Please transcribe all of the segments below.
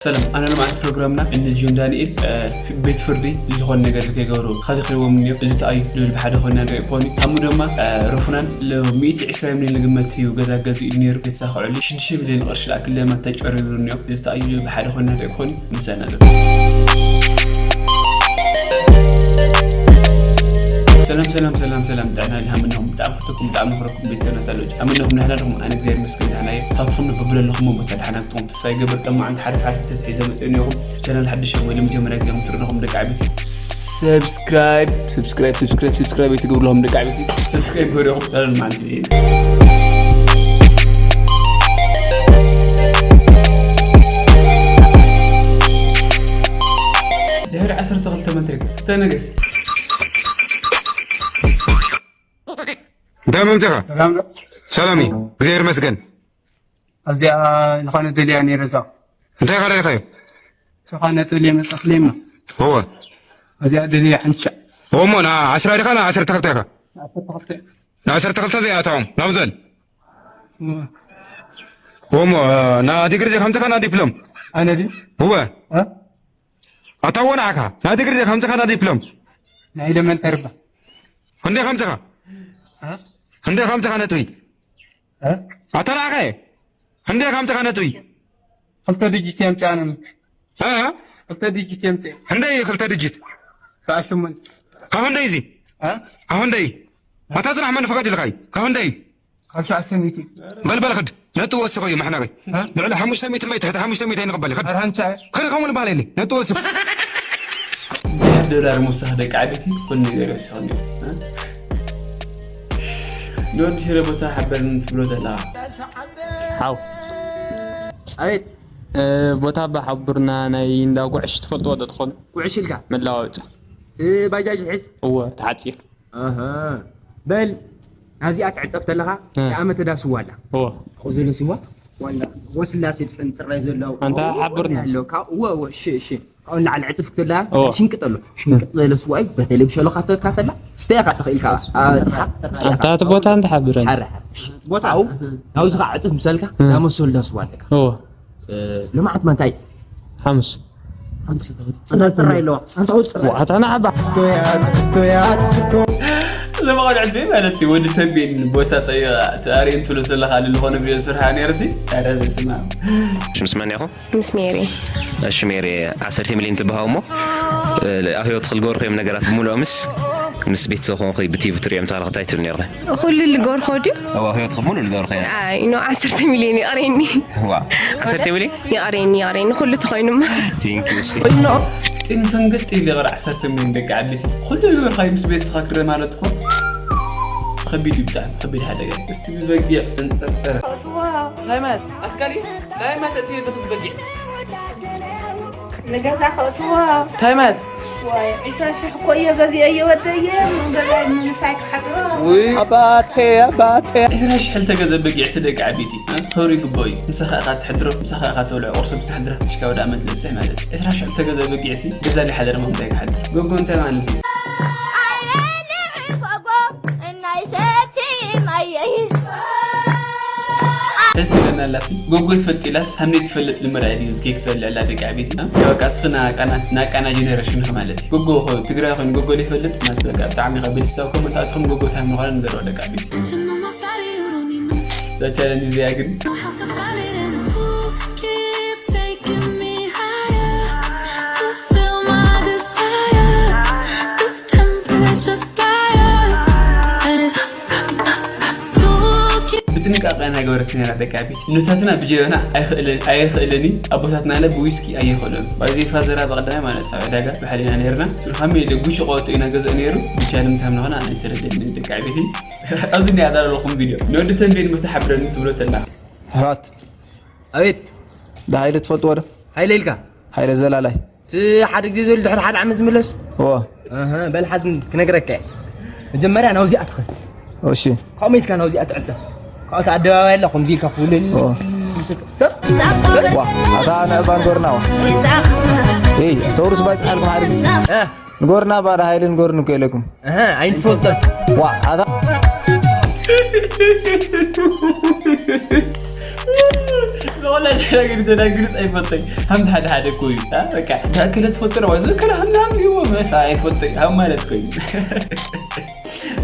ሰላም፣ ኣነ ሎማዓንቲ ፕሮግራምና እንጅዮን ዳንኤል፣ እ፣ ቤት ፍርዲ ዝኾነ ነገር ከይገብሩ ኸልኺልዎም እኒኦም። እዚ ተኣዩ ድብል ብሓደ ኮይና ንርኢ ክኾን እዩ። ሃሙ ድማ፣ እ፣ ሩፍናን ሎ ሚእቲ ዕስራ ሚሊዮን ዝግመት እዩ ገዛ ገዚኡ ነይሩ። ቤተሰብ ክዕሉ ሽዱሽተ ሚሊዮን ቅርሺ ዝኣክል ድማ ተጨሪሩ እኒኦም። እዚ ተኣዩ ድብል ብሓደ ኮይና ንርኢ ክኾን እዩ። ምሳና ዘሎ። ሰላም፣ ሰላም፣ ሰላም፣ ሰላም። ጥዕና ድሃም እኒኦም። ብጣዕሚ ፈተኩም፣ ብጣዕሚ መኽረኩም ቤተሰብና ታሎች። ሃመ እኒኦም ንሕና ድኹም ኣነ እግዚኣብሔር ይመስገን ደሕና እየ። ሳትኹም ንብብለለኹም ቦታ ደሕና ክትኾኑ ተስፋ ይገብር። ጠማዓን ሓደ ሓደ ተትሒዘ መፅእ እኒኹም ቻናል ሓድሽ ወይ ለመጀመርያ ጊዜ ትርኢኹም ደቂ ዓበይቲ ሰብስክራይብ፣ ሰብስክራይብ፣ ሰብስክራይብ፣ ሰብስክራይብ ኣይትገብሩ ለኹም ደቂ ዓበይቲ ሰብስክራይብ ገሪኹም ዳለን ማለት እዩ። ድሕሪ ዓሰርተ ክልተ መትሪክ ፍተነ ገስ። እንታይ መምፅኻ? ሰላም ዶ? ሰላም እዩ፣ እግዚኣብሔር ይመስገን። ኣብዚኣ ዝኾነ ደልያ ነይረ እዛ። እንታይ ኢኻ ደሊኻዮ? ዝኾነ ደልየ መፅእኽለይማ። እወ። ኣብዚኣ ደልያ ሓንሻ። እሞ ና ዓስራ ዲኻ ና ዓሰርተ ክልተ ኢኻ? ዓሰርተ ክልተ። ና ዓሰርተ ክልተ ዘይኣታዎም ናብ ዘል። እወ። እሞ ና ዲግሪ ዘይከምፅኻ ና ዲፕሎም? ኣነ ድዩ? እወ። እ? ኣታ ወናዕካ ና ዲግሪ ዘይከምፅኻ ና ዲፕሎም? ናይ ኢለመንተሪ እባ። ክንደይ ከምፅኻ? እ? ክንደይ ከምፅኻ ነጥቢ? እ? ኣታ ንዓኻ እየ። ክንደይ ከምፅኻ ነጥቢ? ክልተ ዲጂት የምፅእ ኣነ። እ? ክልተ ዲጂት የምፅእ። ክንደይ እዩ ክልተ ዲጂት? ሰብዓ ሸሞንተ። ካብ ክንደይ እዚ? እ? ካብ ክንደይ? ኣታ ፅናሕ መን ፍቐድ ኢልካ እዩ? ካብ ክንደይ? ካብ ሸውዓተ ሚእቲ። በል በል ክድ ነጥቢ ወሲኹ እዩ መሕነቒ። እ? ልዕሊ ሓሙሽተ ሚእቲ እምበይ ትሕቲ ሓሙሽተ ሚእቲ ኣይንቕበል። ክድ። ኣርሓንቻ። ክድ ከምኡ ንበሃል የለ። ነጥቢ ወሲኹ። ድሕር ዶላር ምውሳኽ ደቂ ዓበይቲ ኩሉ ነገር ይወስኽ እንዲዩ። እ? ንወዲ ሽረ ቦታ ሓበርኒ ትብሎ ዘለኻ። ሓው። ኣቤት። እ፣ ቦታ እባ ሓብርና ናይ እንዳ ጉዕሽ ትፈልጥዎ ዶ ትኾኑ? ጉዕሽ ኢልካ? መለዋወጫ። እቲ ባጃጅ ዝሕዝ? እወ፣ ተሓጺር። ኣሃ። በል፣ ኣብዚኣ ትዕጸፍ ተለኻ፣ እ። ደኣ መተ ዳ ስዋ ኣላ። እወ። ኣብኡ ዘሎ ስዋ? ዋላ፣ ወስላሴ ትፈንጥር ናይ ዘሎ። ኣንታ ኣብኡ ሓብርና። ኣሎ፣ ካብ፣ እወ፣ እወ፣ እሺ፣ እሺ። ካብኡ ንላዕሊ ዕጽፍ ክትብላ፣ እወ። ሽንቅጥ ኣሎ። ሽንቅጥ ዝበለ ስዋ እዩ፣ በተለይ ብሸሎኻ ትበካ ተላ፣ ስተያኻ ትኽእል ኢልካ፣ ኣበጺኻ፣ ስተያኻ። ኣንታ እቲ ቦታ እንታይ ሓብረን? ሓረ፣ ሓረ። እሺ። ቦታ? ኣብኡ፣ ናብዚ ኸዓ ዕጽፍ ምሰልካ፣ እ። ዳመሶል ዳ ስዋ ኣለካ። እወ። እ፣ ልምዓት መንታይ? ሓሙስ። ሓሙስ ይኸውድ። ጽናት ጽናት ጽናት። ኣለዋ። ኣንታ ኸውድ ጽናት። ዋዕታ ንዓባ። እዞም ኣቆልዑት እዚ ማለት እዩ፣ ወዲ ተንቤን ቦታ ጠይቓ፣ እቲ ኣርየን ትብሎ ዘለኻ፣ ኣነ ዝኾነ ቪድዮ ዝሰርሓ ነይረ ሲ። ኣረ በስመ ኣብ። ሽምስ መን ኢኹ? ምስ ሜሪ። እሺ ሜሪ፣ ዓሰርተ ሚልዮን ትበሃው እሞ፣ እ፣ ኣብ ህይወት ክልገብርኹ እዮም ነገራት ብምሉኦምስ፣ ምስ ቤተሰብ ኮንኹ ብቲቪ ትሪኦም ተባልኹ እንታይ ትብል ነይርኺ? ኩሉ ልገብርኮ ድዩ? እዋ፣ ህይወትኺ ሙሉ ልገብርኮ እያ። ኣይ፣ ኖ፣ ዓሰርተ ሚልዮን ይቐረኒ። ዋ፣ ዓሰርተ ሚልዮን? ይቐረኒ፣ ይቐረኒ፣ ኩሉ ተኾይኑማ። Thank you፣ እሺ። ጢን ፍንግጥ ኢሉ ይቕረ ዓሰርተ ሚልዮን ደቂ ዓበይቲ። ኩሉ ልገብርካዩ ምስ ቤተሰብካ ክረ ማለት እኮ ከቢድ እዩ፣ ብጣዕሚ ከቢድ ሓደጋ። እስቲ ብበጊዕ እንጸርጸረ። ኣትዋ። እንታይ ማለት? ኣስካሊ? እንታይ ማለት እቲ ልኽስ በጊዕ? ንገዛ ከእትዎ። እንታይ ማለት? ዋይ፣ ዒስራ ሽሕ እኮ እየ ገዚኤዮ ወደየ፣ ምን ገዛይ ምንሳይ ክሓድሮ። ውይ። ኣባቴ፣ ኣባቴ። ዒስራ ሽሕ ልተገዘ በጊዕ ስደቂ ዓበይቲ፣ እ? ክብሪ ይግብኦ እዩ። ምሳኻ ኢኻ ትሕድሮ፣ ምሳኻ ኢኻ ተብልዖ ቁርሲ፣ ምሳሕ ድረኽ ክሽካ ወደ ኣመት በጽሕ ማለት እዩ። ዒስራ ሽሕ ልተገዘ በጊዕ ሲ፣ ገዛ ሊሓደር ማ እንታይ ክሓድር? ጎጎ እንታይ ማለት እዩ? እስቲ ለናላሲ ጎጎ ይፈልጥ ኢላስ ሃምኔ ትፈልጥ ልመዳ እዩ ዝኬክ ትበልዕ ኣላ ደቂ ዓበይቲ። እ? በቃ እስኺ ናቃና ናቃና ጀነሬሽን ኢኺ ማለት እዩ። ጎጎ ኾ ትግራይ ኾይኑ ጎጎ ዘይፈልጥ ማለት በቃ ብጣዕሚ ከቢድ ሰብ ኮመንት ኣትኹም ጎጎ ታም ምዃኑ ንገርዋ ደቂ ዓበይቲ። እዛ ቻለንጅ እዚኣ ግን ብጥንቃቄ እናገበረት ነይራ ደቂ ዓበይቲ። እኖታትና ብጀበና ኣይኽእልን፣ ኣየኽእልን እዩ። ኣቦታትና ለ ብዊስኪ ኣየኽእሉን። ባይዘይ ፋዘራ ብቐዳማይ ማለት ኣብ ዕዳጋ ብሓሊና ነይርና። ካብ ኢለ ጉቺ ቀበቶ ኢና ገዝእ ነይሩ። ብቻ ንምታም ንኾና ኣይተረደኒ ደቂ ዓበይቲ። ኣብዚ እኒኣ ዛረበኹም ቪድዮ። ንወዲ ተንቤን መተሓብረኒ ትብሎ ተላ። ሕራት። ኣቤት። ብሃይለ ትፈልጥዎ ዶ? ሃይለ ኢልካ? ሃይለ ዘላላይ። እቲ ሓደ ግዜ ዘሎ ድሕሪ ሓደ ዓመት ዝምለስ? እወ። ኣሃ፣ በል ሓዝን ክነግረካ እየ። መጀመርያ ናብዚኣ ትኸድ። እሺ። ከምኡ ኢልካ ናብዚኣ ትዕጸፍ። ካብኡስ ኣደባባይ ኣላ፣ ከምዚ ኢልካ ክውልን። እወ። ሰብ? ዋ፣ ኣታ ነእባን ጎርና ዋ። ኤይ፣ ተውርስ ባጭ ሓልኩም ሓደ ግዜ። እ። ንጎርና ባዳ ሃይለ ንጎርን እኮ ኢለኩም። ኣሃ፣ ኣይንፈልጦን። ዋ፣ ኣታ ወላ ተናግሪ ተናግሪ ኣይፈተይ። ሃም ሓደ ሓደ እኮ እዩ። አ፣ በቃ፣ ተኣክለ ትፈጥሮ ወይ ዝከለ ሃም ሃም ይዎ መሳ ኣይፈተይ። ሃም ማለት እኮ እዩ።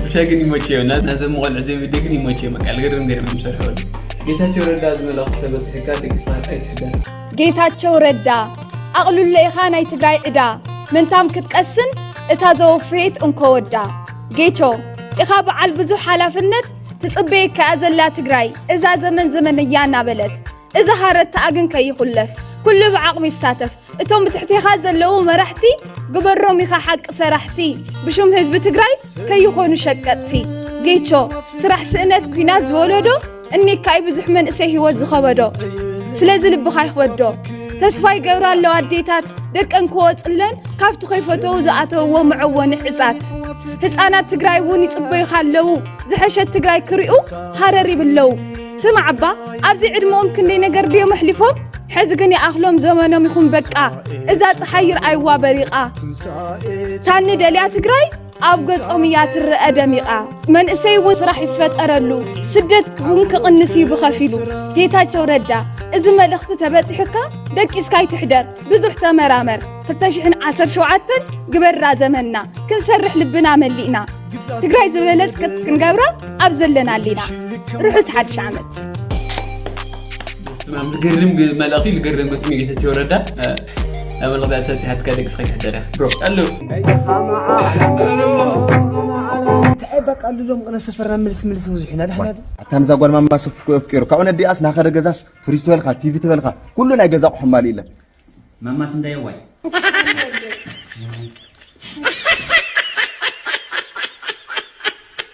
ብቻ ግን ይመቸዮ። እና ነዞም ቆልዑ ዘይብደ ግን ይመቸዮ። በቃ፣ ልገርም ገርም ምሰርሐው። ጌታቸው ረዳ ዝመልእኽቲ ተበጽሒካ ደቂስኻ ኣይትሕደር። ጌታቸው ረዳ፣ ኣቕልሎ ኢኻ ናይ ትግራይ ዕዳ፣ ምንታም ክትቀስን እታ ዘወፈየት እንኮ ወዳ። ጌቾ፣ ኢኻ በዓል ብዙሕ ሓላፍነት፣ ትጽበየካ እያ ዘላ ትግራይ፣ እዛ ዘመን ዘመን እያ እናበለት። እዚ ሃረታኣ ግን ከይኹለፍ፣ ኩሉ ብዓቕሙ ይሳተፍ። እቶም ብትሕቴኻ ዘለዉ መራሕቲ፣ ግበሮም ኢኻ ሓቂ ሰራሕቲ፣ ብሽም ህዝቢ ትግራይ ከይኾኑ ሸቀጥቲ። ጌቾ፣ ስራሕ ስእነት ኲናት ዝወለዶ፣ እኒካይ ብዙሕ መንእሰይ ህይወት ዝኸበዶ። ስለዚ ልብኻ ይኽበዶ። ተስፋ ይገብራ ኣለዋ ኣዴታት፣ ደቀን ክወፅለን ካብቲ ከይፈተዉ ዝኣተውዎ መዐወኒ ሕፃት። ህፃናት ትግራይ እውን ይፅበዩኻ ኣለዉ። ዝሐሸት ትግራይ ክሪኡ ሃረር ይብለዉ። ስማዕ እባ፣ ኣብዚ ዕድመኦም ክንደይ ነገር ድዮም ኣሕሊፎም? ሕዚ ግን ይኣኽሎም ዘመኖም ይኹን በቃ። እዛ ፀሓይ ይርኣይዋ በሪቓ። ታኒ ደልያ ትግራይ ኣብ ገጾም እያ ትረአ ደሚቓ። መንእሰይ እውን ስራሕ ይፈጠረሉ፣ ስደት እውን ክቕንስ እዩ ብኸፊሉ። ጌታቸው ረዳ፣ እዚ መልእኽቲ ተበጺሑካ ደቂስካ ኣይትሕደር፣ ብዙሕ ተመራመር። ክልተ ሽሕን ዓሰርተ ሸውዓተን ግበራ ዘመንና፣ ክንሰርሕ ልብና መሊእና። ትግራይ ዝበለጽከት ክንገብራ ኣብ ዘለና ኣሊና። ርሑስ ሓድሽ ዓመት። በስመ ኣብ፣ ዝገርም ግ-፣ መልእኽቲ፣ ዝገርም ግጥሚ ጌታቸው ረዳ። እ፣ ኣብ መልእኽቲ ተበጺሓትካ ደቂስካ ኣይትሕደር ኢኻ። ብሮ፣ ቀሉ። እንታይ በቃ ኣሉሎም ቅነ ሰፈርና ምልስ ምልስ ብዙሕ ኢና፣ ደሕና ዶ? ኣታ ነዛ ጓል ማማ ሱፍ እኮ ኣፍቂሩ። ካብኡ ነዲኣስ ናኸደ ገዛስ ፍሪጅ ትበልካ፣ ቲቪ ትበልካ፣ ኩሉ ናይ ገዛ ኣቑሑ ማሊእለን። ማማስ እንዳየዋይ።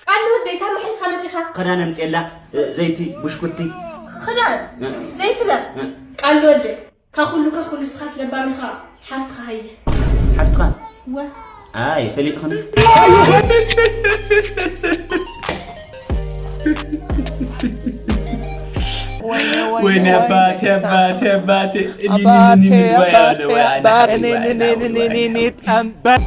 ቃል ወደይ፣ ካብ መሒዝካ መጺኻ? ክዳን ኣምጽኤላ፣ እ፣ ዘይቲ፣ ብሽኩቲ። ክዳን? እ። ዘይቲ በል። እ። ቃል ወደይ፣ ካብ ኩሉ፣ ካብ ኩሉ እስኻስ ለባም ኢኻ፣ ሓፍትኻ ሃየ። ሓፍትኻ? ወ። ኣይ፣ ፈሊጥኽንስ? ወይኔ ኣባቴ፣ ኣባቴ፣ ኣባቴ። እኒ፣ እኒ፣ እኒ፣ እኒ፣ ወይ፣ ወይ፣ ወይ፣ ወይ፣ ወይ፣ ወይ፣ ወይ፣ ወይ።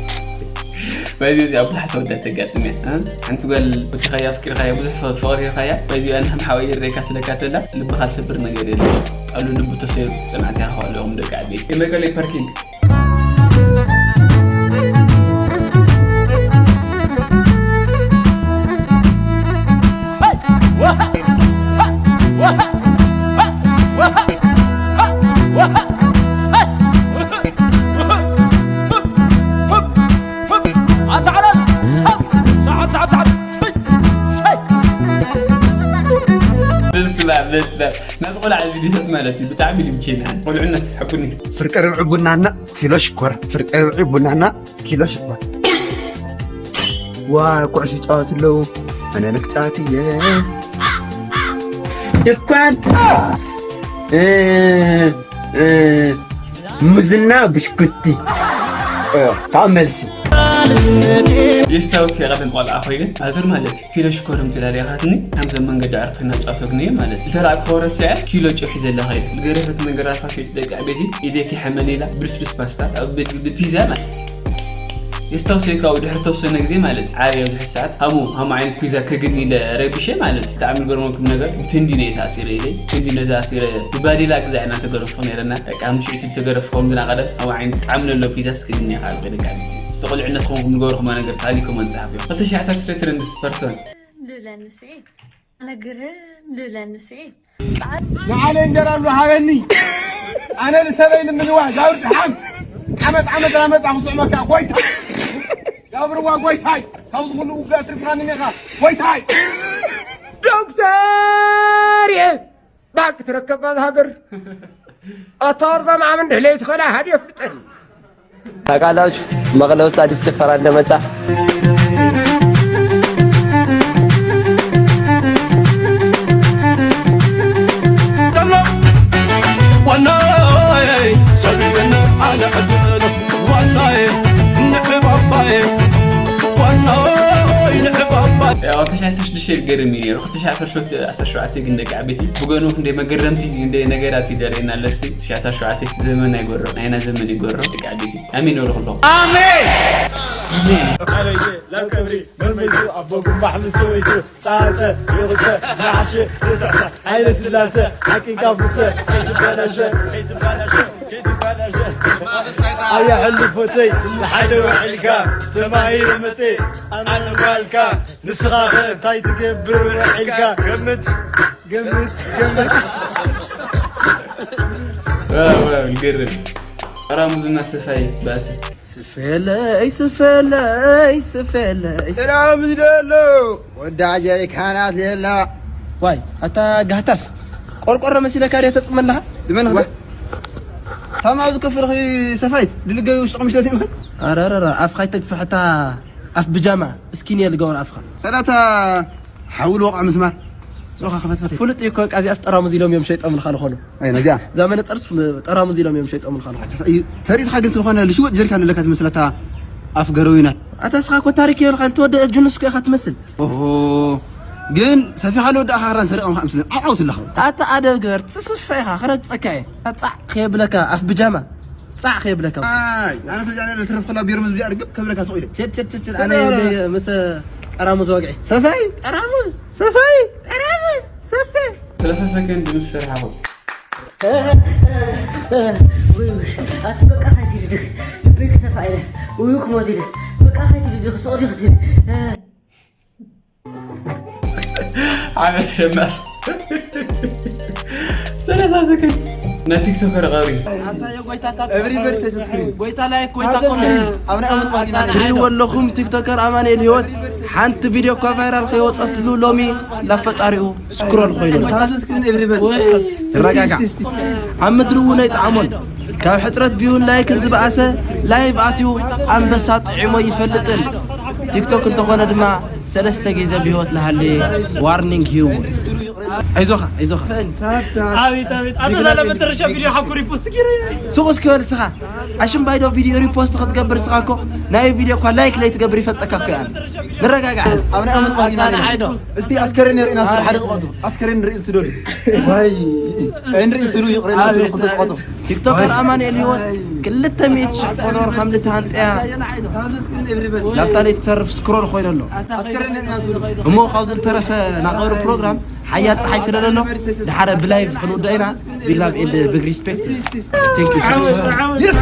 በዚ እዚኣ ብዙሓት ኣወዳት ተጋጥም እያ፣ እ? ሓንቲ ጓል ፈቲኻያ፣ ኣፍቂርካያ፣ ብዙሕ ፍ-፣ ፍቕሪ ሂብካያ፣ በዚ እዚኣ ንሕም ሓወይ ይረካ ትለካ ተላ፣ ልብኻ ዝሰብር ነገር የለን። ቃሉ ልቡ ተሰይሩ፣ ጽንዓት ይሃብኩም ደቂ ዓበይቲ። የመቀለ ፓርኪንግ። በስመ ኣብ፣ በስመ ኣብ። ናቲ ቆልዓ ቪዲዮታት ማለት እዩ፣ ብጣዕሚ ልምቼና። ቆልዕነት፣ ሓቁኒ። ፍርቂ ርብዒ ቡናና ኪሎ ሽኮር፣ ፍርቂ ርብዒ ቡናና ኪሎ ሽኮር። ዋ፣ ኩዕሶ ይጫወቱ ኣለዉ። ኣነ ንክጫወት እየ። ድኳን። እ፣ እ፣ ሙዝና ብሽኩቲ። እ፣ ካብ መልሲ። የስታውስ የቐደም ቆልዓ ኮይነ፣ ኣዝር ማለት እዩ። ኪሎ ሽኮር ምትላል ያኻትኒ፣ ከምዘም መንገዲ ዓርክና ጫቶ ግንየ ማለት እዩ። ዝተላእክዎ ረስዐ፣ ኪሎ ጨው ሒዘላ ኸይደ። ዝገረፈት ነገር ኣልፋ ሸይጥ ደቂ ዕቤቲ፣ ኢደኪ ሓመል ኢላ፣ ብልስሉስ ፓስታ፣ ኣብ ቤት ምግቢ ፒዛ ማለት እዩ። የስታውሰካ፣ ድሕሪ ተወሰነ ግዜ ማለት፣ ዓብያ ብዙሕ ሰዓት፣ ሃሙ፣ ሃሙ ዓይነት ፒዛ ክግን ኢለ ረቢሸ ማለት እዩ። ብጣዕሚ ዝገርመኩም ነገር፣ ብትንዲ ነየ ተኣሲረ ኢለ፣ ትንዲ ነየ ተኣሲረ፣ ብባዴላ ግዛዕ ኢና ተገረፍኩ ነይረና። በቃ፣ ምሽዑ እቲ ተገረፍኩም ዝና ቀደም፣ ሃሙ ዓይነት ጣዕሚ ለሎ ፒዛ ስክግን እየ ካልኩ ደቂ ዕቤቲ። እስቲ ቁልዕነት ኾንኩም ዝገበርኩማ ነገር፣ ታሪኩም ኣንጻሕኩም። ክልተ ሺሕ ዓሰርተ ትሬንድስ ፈርቶን። ልብለኒ ስዒድ፣ ኣነ ግርም ልብለኒ ስዒድ። ንዓለ እንጀራ ኣሎ ሃበኒ። ኣነ ንሰበይ ንምንዋህ ዛውር ድሓም። ዓመት ዓመት ላመጻ ክስዕመካ ጎይታ። ዛብርዋ ጎይታይ። ካብዚ ኩሉ ውግእ ኣትሪፍካኒ ኔኻ ጎይታይ። ዶክተር እየ። ባክ ትረከባ ሃገር። ኣታ ወርዛ ማዕምን ድሕለይ ትኸላ ሃዲ የፍልጠኒ። ታውቃላችሁ፣ መቀለ ውስጥ አዲስ ጭፈራ እንደመጣ። ዋናይ ሰብና ኣነ ዕድል ዋናይ ንዕባባይ ዋናይ ንዕባባይ። ያው ክልተ ሺሕ ዓሰርተ ሽዱሽተ ይገርም እዩ ነይሩ። ክልተ ሺሕ ዓሰርተ ሸውዓተ ግን ደቂ ዓበይቲ ብገኑ ክንደይ መገረምቲ ክንደይ ነገራት ይደርየና ኣለስቲ። ክልተ ሺሕ ዓሰርተ ሸውዓተ ዘመን ኣይጎረም፣ ናይና ዘመን ይጎረም ደቂ ዓበይቲ። ኣሜን በሉ ኩሎም። ኣሜን። ኣበጉምባሕ ምስ ሰበይቱ ፃፀ ይቕፀ ዝሓሸ ዝስዕሰ ሓይለ ስላሰ ሓቂን ካብ ፍሰ ከይትበላሸ ከይትበላሸ ከይትበላሸ ኣያ ሕሉ ፎተይ ንሓደ ውዕልካ ተማሂረ መፀ ኣነ ጓልካ ንስኻ ኸ እንታይ ትገብር ውዕልካ ገምት ገምት ገምት ይገርም ጠራሙዝና ሰፋይ ባእሲ ስፈለይ ስፈለይ ስፈለይ ሰላም ዝደሎ ወዳ ጀሪካናት የላ ዋይ ኣታ ጋህታፍ ቆርቆሮ መሲለካ ድያ ተፅመ ኣለኻ ልመን ኸ ታማ ኣብዚ ከፍርኺ ሰፋይት ድልገቢ ውሽጢ ቀምሽ ለሲንኺ ኣረረረ ኣፍኻ ይተግፍሕ እታ ኣፍ ብጃማ እስኪንየ ልገበሮ ኣፍኻ ፈላታ ሓዊ ልወቕዖ ምስማር ሶኻ ከፈትፈት ፍሉጥ እዩ እኮ ቃዚኣስ ጠራሙዝ ኢሎም እዮም ሸይጦምልካ ልኾኑ ኣይ ነዚኣ እዛ መነፀርስ ጠራሙዝ ኢሎም እዮም ሸይጦምልካ ልኾኑ ተሪእትኻ ግን ዝኾነ ልሽወጥ ጀሪካን ኣለካ ትመስለታ ኣፍ ገረዊና ኣታ ስኻ እኮ ታሪክ የብልካ ልተወደአ ጅኑስ እኮ ኢኻ ትመስል ኦሆ ግን ሰፊኻ ለወዳእኻ ክራን ሰሪቖም ከዓ ምስለ ዓዓው ትለኻ ኣታ ኣደብ ግበር ትስፈ ኢኻ ክረግፀካ እየ ፃዕ ከየብለካ ኣፍ ብጃማ ፃዕ ከየብለካ ኣይ ኣነ ሰጃነ ለትረፍ ከላ ቢሮ መዝቢያ ርግብ ከብለካ ስቕ ኢለ ቸድ ቸድ ቸድ ቸድ ኣነ የብለይ ምስ ጠራሙዝ ወግዒ ሰፋይ ጠራሙዝ ሰፋይ ጠራሙዝ ሰፈ ሰላሳ ሰከንድ ምስ ሰርሓኹ ውይ ውይ ኣቲ በቃ ካይትብድግ ልበይ ክተፋ ኢለ ውይ ክሞት ኢለ በቃ ካይትብድግ ክስቕ ዲኹ ትብል ዓመት ደማስ ሰላሳ ሰከንድ ናይ ቲክቶከር ቀብሪ Everybody ተስስክሪን ጎይታ ላይ ጎይታ ኮም ኣብ ናይ ኣምን ቋጊና ትሪእዎ ኣለኹም ቲክቶከር ኣማኑኤል ህይወት ሓንቲ ቪድዮ እኳ ቫይራል ከይወፀትሉ ሎሚ ናብ ፈጣሪኡ ስክሮል ኮይኑ ኣሎ። ተስስክሪን everybody ተረጋጋ። ኣብ ምድሪ እውን ኣይጠዓሞን። ካብ ሕፅረት ቪውን ላይክን ዝበኣሰ ላይቭ ኣትዩ ኣንበሳ ጥዒሞ ይፈልጥን። ቲክቶክ እንተኾነ ድማ ሰለስተ ግዜ ብህይወት ለሃሌ ዋርኒንግ ሂቡ። ኣይዞኻ ኣይዞኻ። አቤት አቤት አንተ ዛለ መጨረሻ ቪዲዮ ሐኩ ሪፖስት ጊረ ሱቕ እስኪ በል እስኻ ኣሽምባይዶ ቪዲዮ ሪፖስት ክትገብር እስኻ እኮ ናይ ቪዲዮ እኳ ላይክ ለይትገብር ይፈልጠካ እኮ ያለ ንረጋጋዕ ኣብ ናይ ኣምን ቋጊና ኣለና። እስቲ ኣስከሬን የርእና ስለ ሓደ ዝቐዱ ኣስከሬን ንርኢ ትደልዩ ወይ እንርኢ ትሉ ይቕሬና ስለ ክልተ ዝቐዱ ቲክቶከር ኣማኑኤል ህይወት ክልተ ሚእቲ ሽሕ ፎሎወር ከም ልትሃንጠያ ላፍታ ለይትተርፍ ስክሮል ኮይነ ኣሎ ኣስከሬን የርእና ትሉ እሞ ካብዚ ዝተረፈ ናቐሩ ፕሮግራም ሓያል ፀሓይ ስለ ዘሎ ድሓረ ብላይቭ ክንውድኦ ኢና big love and big respect thank you so much Yes!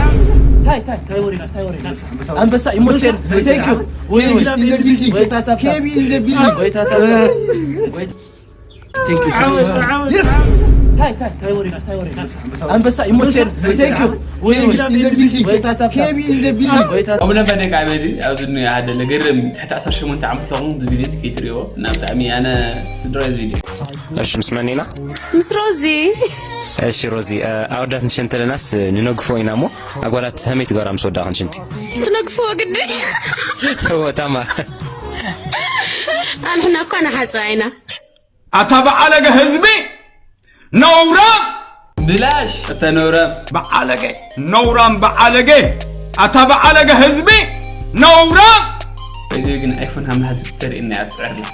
ኣንበሳ ይሞቼን thank you ወይ ወይ Kebi in the building. ወይ ታታ Kebi in the building. ወይ ታታ ወይ thank you so much Yes! ኣንበሳ ይሞቼን thank you ወይ ወይ Kebi in the building. ወይ ታታ Kebi in the building. ወይ ታታ ኣብ ነባ ደቂ ዓበዲ ኣብዚ ኒ ሓደ ለገርም ትሕቲ ዓሰርተ ሸሞንተ ዓመት ለኹም እዚ ቪድዮ እዚ ከይትሪኦ እና ብጣዕሚ ኣነ ስድራ እዚ ቪድዮ እሺ ምስ መን ኢና ምስ ሮዚ እሺ ሮዚ ኣወዳት ንሸንተለናስ ንነግፎ ኢና እሞ ኣጓላት ከመይ ትገብራ ምስ ወዳእኽን ሽንቲ ትነግፍዎ ግዲ እወ ታማ ኣንሕና እኳ ንሓፅባ ኢና ኣታ በዓለገ ህዝቢ ነውራ ብላሽ እተ ነውራ በዓለገ ነውራም በዓለገ ኣታ በዓለገ ህዝቢ ነውራ እዚ ግን ኣይፎን ሃምናት ተርእና እያ ትፅዕርላ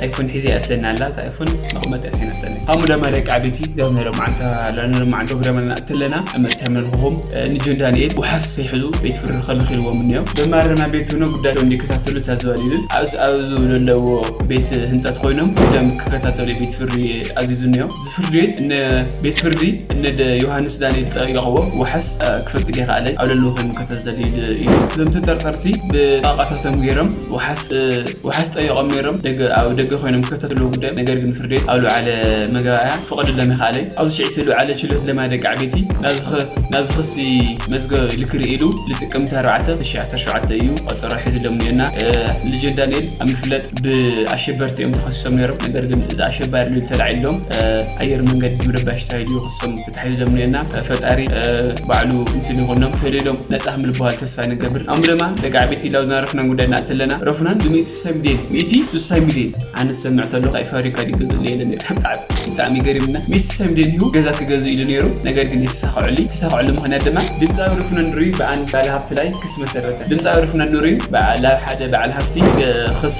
ኣይፎን ሒዘ እያ ትለና ኣላ እታ ኣይፎን መቕመጥ እያ ሲነጠኒ ሃሙ ደማ ደቂ ዓበይቲ ዛም ናይ ሎማዓንታ ላኒ ሎማዓንታ ጉዳመና እትለና እመጥተምነልኹኹም ንጆን ዳንኤል ውሓስ ዘይሕዙ ቤት ፍርዲ ከልኺልዎም እኒኦም ደማርና ቤት ሆኖ ጉዳዮም እንዲከታተሉ ታዘባሊሉን ኣብዚ ኣብዚ ዘለዎ ቤት ህንፀት ኮይኖም ጉዳዮም ክከታተሉ ቤት ፍርዲ ኣዚዙ እኒኦም እዚ ፍርዲ ቤት ንቤት ፍርዲ ንደ ዮሃንስ ዳንኤል ጠይቕዎ ውሓስ ክፈቅድ ይኽኣለ ኣብ ለለዎ ኮይኑ ከተዘልዩ እዩ እዞም ተጠርጠርቲ ብጣቓታቶም ገይሮም ውሓስ ውሓስ ጠይቖም ነይሮም ደገ ኣብ ደገ ኮይኖም ክከታተልዎ ጉዳይ ነገር ግን ፍርድ ቤት ኣብ ልውዓለ መጋባእያ ፍቐድሎም ይኽኣለ ኣብዚ ሽዕቲ ልውዓለ ችሎት ለማ ደቂ ዓበይቲ ናብዚ ክሲ መዝገብ ልክሪ ኢሉ ልጥቅምቲ ኣርባዕተ ሽሕ ዓሰርተ ሸውዓተ እዩ ቆፀሮ ሒዝሎም እኒኦና ልጀን ዳንኤል ኣብ ምፍለጥ ብኣሸበርቲ እዮም ተኸሲሶም ነይሮም ነገር ግን እዚ ኣሸባሪ ልብል ተላዒሎም ኣየር መንገዲ ምርባሽ ተባሂሉ ክሶም ተታሒዝሎም እኒኦና ፈጣሪ ባዕሉ እንትን ይኾኖም ተሊሎም ነፃ ምልበሃል ተስፋ ንገብር ኣሙ ደማ ደቂ ዓበይቲ ኢላ ዝናረፍናን ጉዳይ እናእተለና ረፉናን ብሚእቲ ስሳ ሚልዮን ሚእቲ ስሳ ሚልዮን ኣነ ዝሰምዕ ተሎ ካብ ፋብሪካ ድግዝእ የለን ብጣዕሚ ብጣዕሚ ገሪምና። ሚስ ሰምዴን ሂው ገዛ ክገዝእ ኢሉ ነይሩ፣ ነገር ግን የተሳኸዐሉ። የተሳኸዐሉ ምኽንያት ድማ ድምፃዊ ሩፍነን ኑሪ ብኣንድ ባለ ሃብቲ ላይ ክስ መሰረተ። ድምፃዊ ሩፍነን ኑሪ በዓ-፣ ላብ ሓደ በዓል ሃብቲ፣ እ፣ ክስ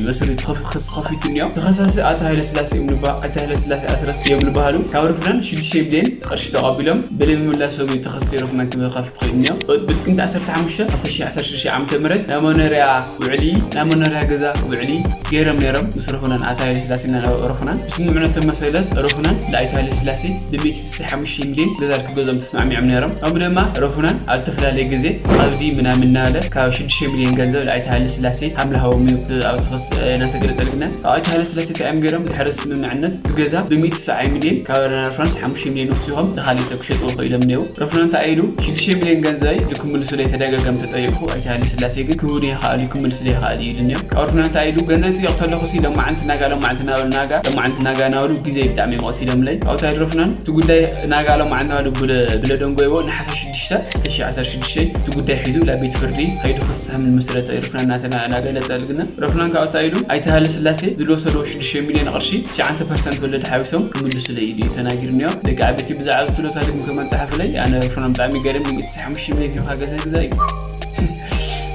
መስሪቱ፣ ክፍ-፣ ክስ ከፊቱ እኒኦ። ተኸሳሲ ኣቶ ሃይለ ስላሴ እዮም ልባ-፣ ኣቶ ሃይለ ስላሴ ኣስረስ እዮም ልበሃሉ። ካብ ሩፍነን ሽዱሽተ ሚልዮን ቅርሺ ተቐቢሎም ብለይ ምምላሶም እዩ ተኸሲ ሩፍነን ክኸፍት ኽእል እኒኦ። ብጥቅምቲ ዓሰርተ ሓሙሽተ ክልተ ሽሕ ዓሰርተ ሽዱሽተ ዓመተ ምህረት ናይ መኖርያ ውዕሊ፣ ናይ መኖርያ ገዛ ውዕሊ ገይሮም ነይሮም ምስ ሩፍነን፣ ኣቶ ሃይለ ስላሴና ሩፍነን። ብስምምዕነቶም መሰረት ሩፍነን ለኣይቶ ሃይለ ስላሴ ብሚእቲ ስልሳ ሓሙሽተ ሚልዮን ገዛ ክገዝኦም ተስማዕሚዖም ነይሮም። ከምኡ ድማ ሩፍነን ኣብ ዝተፈላለየ ግዜ ቀብዲ ምናምን እናበለ ካብ ሽዱሽተ ሚልዮን ገንዘብ ለኣይቶ ሃይለ ስላሴ ሃምላ ሃቦም እዩ ኣብ ተኸስ-፣ እናተገለጸ ልግነ። ካብ ኣይቶ ሃይለ ስላሴ እንታይ እዮም ገይሮም? ድሕሪ ስምምዕነት ዝገዛ ብሚእቲ ሰብዓይ ሚልዮን ካብ ሩፍነን ሓሙሽተ ሚልዮን ወሲኾም ንኻሊእ ሰብ ክሸጥዎ ኽኢሎም እኒአው። ሩፍነን እንታይ ኢሉ? ሽዱሽተ ሚልዮን ገንዘበይ ልክምልሱለይ ተደጋጋሚ ተጠየቅኹ፣ ኣይተ ሃይለ ስላሴ ግን ክህቡኒ ይኸኣሉ እዩ፣ ክምልሱለይ ይኸኣሉ እዩ ኢሉ እኒኦ። ካብ ሩፍነን እንታይ ኢሉ? ገንዘብ ጠይቕ ተለኹሲ ሎማዓንቲ ናጋ፣ ሎማዓንቲ ናበሉ ናጋ፣ ሎማዓንቲ ናጋ ናበሉ ግዜ ብጣዕሚ መቕቲሎምለይ። ካብኡ እንታይ ኢሉ ሩፍነን? እቲ ጉዳይ ናጋ ሎማዓንቲ ናበሉ ብለ-፣ ብለደንጎይዎ ነሓሰ ሽዱሽተ ክልተ ሽሕ ዓሰርተ ሽዱሽተ እቲ ጉዳይ ሒዙ ናብ ቤት ፍርዲ ኸይዱ ክሲ ከም ዝመሰረተ ሩፍነን እናተ-፣ እናገለጸ ልግነ። ሩፍነን ካብኡ እንታይ ኢሉ? ኣይተ ሃይለ ስላሴ ዝወሰድዎ ሽዱሽተ ሚልዮን ቅርሺ ትሽዓተ ፐርሰንት ወለድ ሓዊሶም ክምልሱለይ ኢሉ እዩ ተናጊሩ እኒኦ። ደቂ ዓበይቲ ብዛዕባ ዝትሎ ታሪክ ከመን ጸሓፉለይ። ኣነ ሩፍነን ብጣዕሚ ገርም፣ ሚእቲ ሓሙሽተ ሚልዮን ሂብካ ገዛ ግዛ እዩ።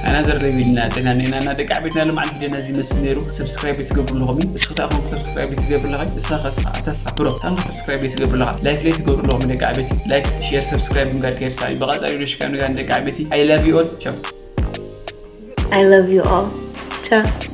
ኣና ዘረብ ኢልና ጸና ኔና እና ደቂ ዓበይትና ሎም ዓንቲ ደና እዚ መስል ነይሩ። ሰብስክራይብ ትገብሩ ኣለኹም። እስኺ ታኹም ሰብስክራይብ ትገብሩ ኣለኹም። እስኻ እስኻ ተስፋ ብሮ ታንካ ሰብስክራይብ ትገብሩ ኣለኹም። ላይክ ላይ ትገብሩ ኣለኹም ደቂ ዓበይቲ። ላይክ፣ ሼር፣ ሰብስክራይብ ምግባር ከይርሳዕ። ብቐጻሊ ዶሽ ካብ ንጋን ደቂ ዓበይቲ። I love you all። Ciao። I love you all. Ciao.